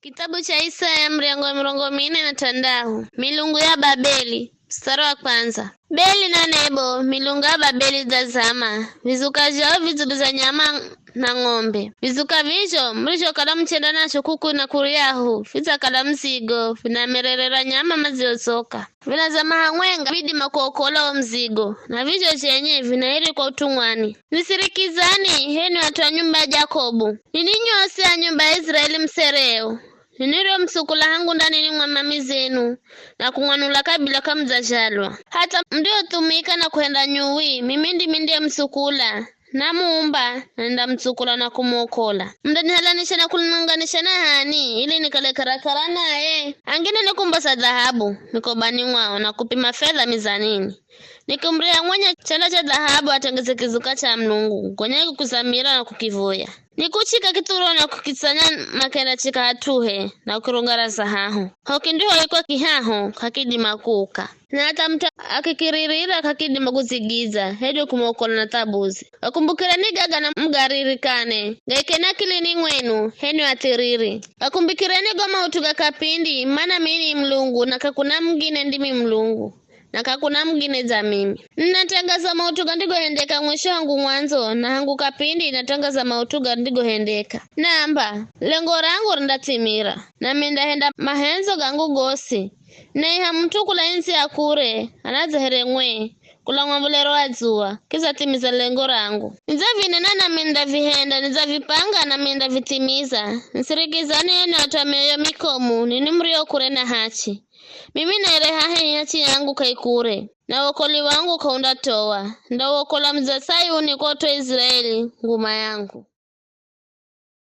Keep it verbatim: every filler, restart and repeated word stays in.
Kitabu cha Isaya, mrengo wa mirongo mine na tandahu. Milungu ya Babeli, mstari wa kwanza. Beli na Nebo, milungu ya Babeli dzazama, vizuka zhao vidzulu za nyama na ng'ombe. Vizuka vizho murizhokala muchenda nazho kuku na kuryahu, vidzakala muzigo, vinamererera nyama madziozoka. Vinazama hamwenga vidima kuokola wo muzigo, na vizho zhenye vinairikwa utumwani. Nisirikizani, h'enwi at'u a nyumba ya Jakobu, ninwi nyosi a nyumba ya Israeli musereo, ninwi ndio musukula hangu ndanini mwa mami zenu, na kumwanula kabila k'amudzazhalwa. Hatha mundiothumika na kuhenda nyuwi, mimi ndimi ndiye musukula, namuumba, na nindamutsukula na kumwokola. Mundanihalanisha na kuninunganisha na h'ani, ili nikale karakara naye? Angine nikumbosa dhahabu mikobani mwao, na kupima fedha mizanini. Nikimurya mwenye chanda cha dhahabu atengeze kizuka cha Mulungu, gonya nikukizamira na kukivuya. Nikuchika kithuroni na kukitsanya makenda chika hat'uhe, na kukirungaraza haho. Ho kindihoikwa kihaho, k'akidima kuuka. Na hatha mut'u akikiririra k'akidima kudzigiza, hedu kumwokola na thabuzi. Vakumbukireni gaga na mugaririkane, gaikeni akilini mwenu, h'enwi athiriri. Vakumbukireni go maut'u ga kapindi, mana mimi ni Mulungu, na k'akuna mungine ndimi Mulungu, na k'akuna mungine dza mimi. Ninatangaza maut'u gandigohendeka mwisho hangu mwandzo, na hangu kapindi ninatangaza maut'u gandigohendeka. Namba, lengo rangu rindathimira, nami nindahenda mahendzo gangu gosi. Naiha mut'u kula indzi ya kure, anadza here ng'we, kula mwambolero wa dzuwa, kidzathimiza lengo rangu. Nidzavinena nami nindavihenda, nidzavipanga nami nindavithimiza. Nisirikizani enwi at'u a mioyo mikomu, ninwi murio kure na hachi. Mimi naire haha, hachi yangu k'ai kure, na wokolwi wangu k'aundatowa. Ndauwokola mudzi wa Sayuni, kwa ut'u Israeli, nguma yangu.